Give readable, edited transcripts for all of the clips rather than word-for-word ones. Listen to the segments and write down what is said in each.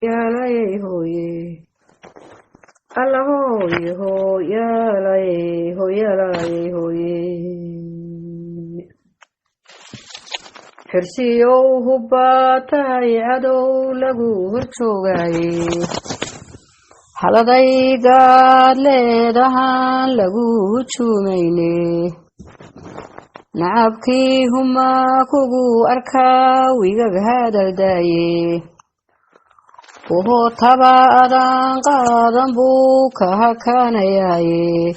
Yaalayey hooye, alla hooye hooyaalayey hooyaalayey hooye. Xirsiyow hubbaa tahay cadow lagu hor joogaaye, haladaygaad leedahaan lagu hujuumayne, nacabkii humaa kugu arkaa wigag hadaldaaye, wuhuu taba adaan qaadan buu ka hakanayaaye,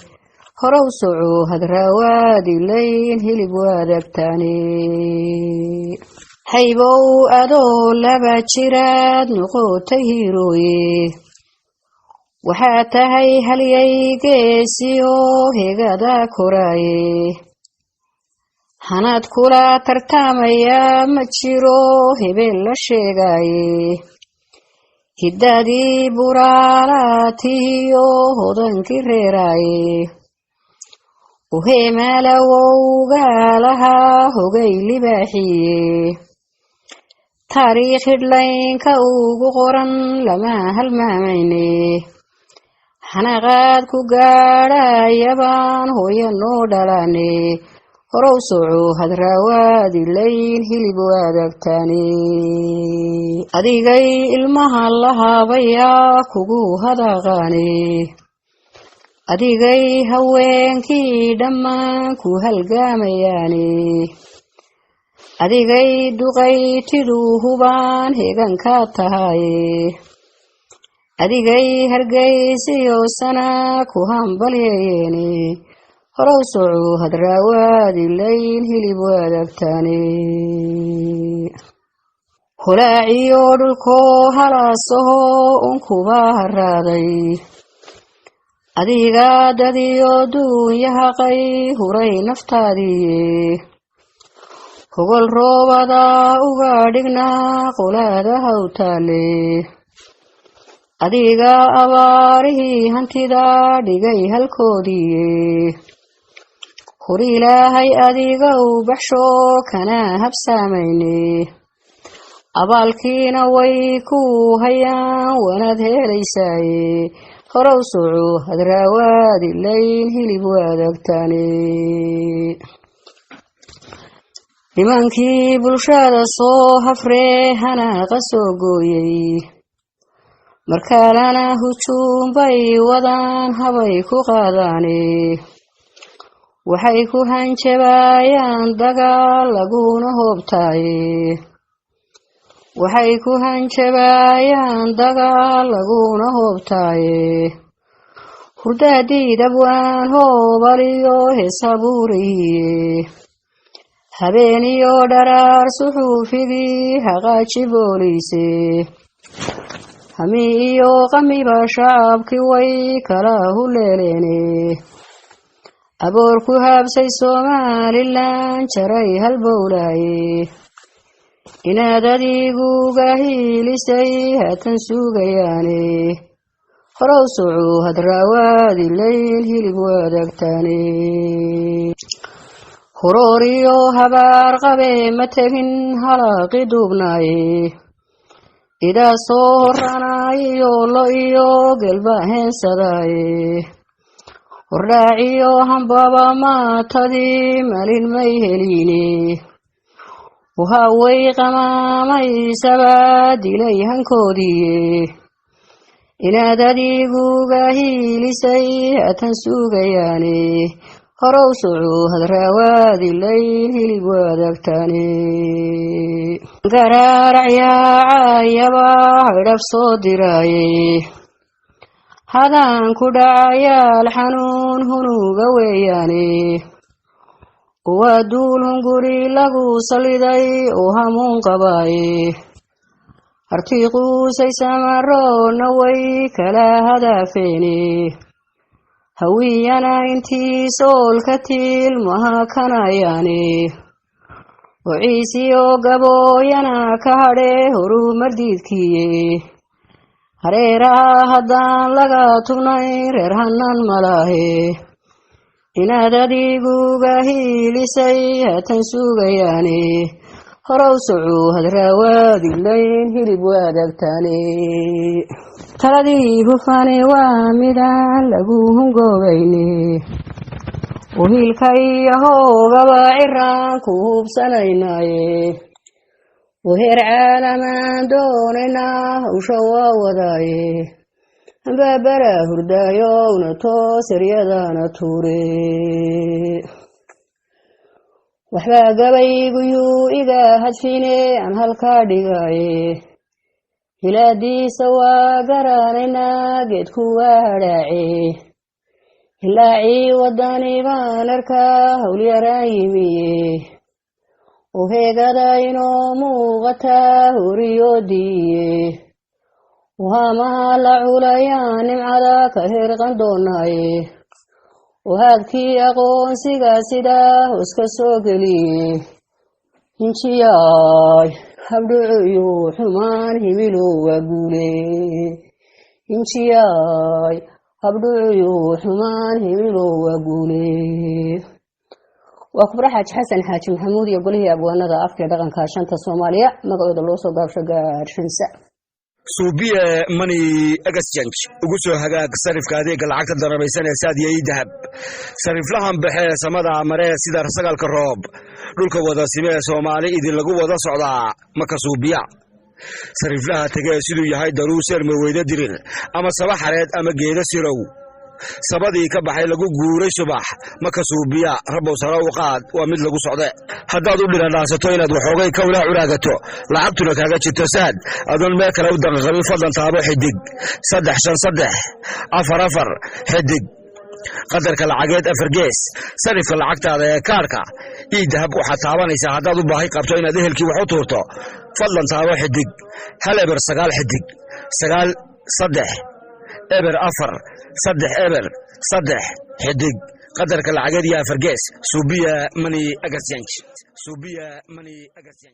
horow soco hadraawaadilayn hilib waadagtaane. Haybow adoo laba jiraad noqotay hiirooye, waxaa tahay halyay geesiyo hegada koraaye, hanaad kula tartamayaa ma jiro hebel la sheegaaye, hiddadii buraalaatiyo hodankii reeraaye, uheemaalawowgaalahaa hogay libaaxiye, taariikh hidhlaynka ugu qoran lama halmaamayne, xanaqaad ku gaadhayabaan hooya noo dhalaane, horow soco hadraawaadilayn hilib waadagtaane. Adigay ilmaha lahabayaa kugu hadaqaane, adigay haweenkii dhammaan ku halgaamayaane, adigay duqaytidu hubaan heganka tahaye, adigay hargaysiyo sana ku hambalyeyeene, horow soco hadraawaadilayn hilib waadagtaane. Hulaaciyo dhulkoo halaasaho unkuba haraaday, adiga dadiyo duunyahaqay huray naftaadiiye, hogol roobada uga dhignaa qolaada hawtaale, adiga abaarihii hantida dhigay halkoodiiye, hur ilaahay adiga u baxsho kana habsaamayne, abaalkiina way ku hayaan wanaad helaysaaye, horow soco hadraawaadilayn hilib waadagtaane. Nimankii bulshada soo hafree hanaaqa soo gooyey, markaalana hujuum bay wadaan habay ku qaadaane, waxay ku hanjabaayaan dagaal laguna hoobtaaye, waxay ku hanjabaayaan dagaal laguna hoobtaaye, hurdaadii dabwaan hoobaliyo heesabuurihiye, habeeniyo dharaar suxuufigii haqaaji booliise, hami iyo qamiba shacabkii way kala huleeleene, aboor ku habsay Somalilan jaray halbowlaaye, inaad adiguga hiilisay haatan sugayaane, horow soco hadraawaadilayn hilib waadagtaane. Hurooriyo habaar qabe ma tegin halaaqi duubnaaye, idaa soo horanaayiyo lo iyo gelba heensadaaye, hordhaaciyo hambaba maatadii malin may heliine, uhaway qamaamaysaba dilay hankoodiiye, inaad adiguga hiilisay haatan sugayaane, horow soco hadraawaadilayn hilib waadagtaane. Garaaracyaacayaba haydhab soo diraaye, hadaan ku dhacayaal xanuun hunuga weeyaane, waa duul hunguri lagu saliday oo hamuun qabaaye, hartii quusay samaroona way kala hadaafeene, hawiyana intii soolka tilmaha kanayaane, wociisiyo gabooyana ka hadhe horumardiidkiiye, hareeraha haddaan laga tubnayn reer hanan malaahe, inaad adiguga hiilisay haatan sugayaane, Horow socuu hadraawaadilayn hilib waadagtaane. Taladii hufane waa midaan lagu hungoobayne, wahiilka iyo hoogaba ciraan ku hubsanaynaaye. Waheer caalamaan doonaynaa, hawsha waa wadaaye. Hambaabara hurdaayowna toosaryadana tuure. Waxbaa gabayguyuu iga hadfine aan halkaa dhigaaye. Hilaadiisa waa garanaynaa, geedku waa hadhaace. Hilaacii wadani baan arkaa, howlyaraan yimiye. Oheegada inoo muuqataa horiyoodiiye. Wahaamaha la culayaan nimcada ka hirqan doonaaye. Wahaadkii aqoonsiga sidaa hoos ka soo geliye. Hinjiyaay habdhucuyu xumaan himilow waa guule. Hinjiyaay habdhucuyu xumaan himilow waa guule. Waa Kubra Xaaji Xasan Xaaji Maxamuud iyo golihii abwaanada afka ee dhaqanka shanta Soomaaliya, magacooda loo soo gaabsho Gaadhshansa. Suubiye Money Exchange ugu soo hagaag sarifka adeega lacagta darabaysan ee Saad iyo eDahab. Sariflahan baxee samada maree, sida sagaalka roob dhulka wada simee, Soomaali idin lagu wada socdaa maka suubiya. Sariflaha tegee siduu yahay daruu seermaweyda dirir ama saba xareed ama geeda sirow sabadii ka baxay lagu guuray subax maka suubiya. Rabow sare u qaad, waa mid lagu socde. Haddaad u dhiradhaansato inaad waxoogay kawlaa curaagato, lacagtuna kaaga jirto Saad, adoon meel kale u danqaqabin, fadlan taabo *35344 xidig, qadarka lacageed afar gees, sarifka lacagtaada ee kaarka eDahab. Waxaad taabanaysaa haddaad u baahi qabto inaad ehelkii wax u tuurto, fadlan taabo *109 *9 3 0 4 3 0 3 xidig, qadarka lacageed iyo afar gees. Suubiya Money Exchange, Suubiya Money Exchange.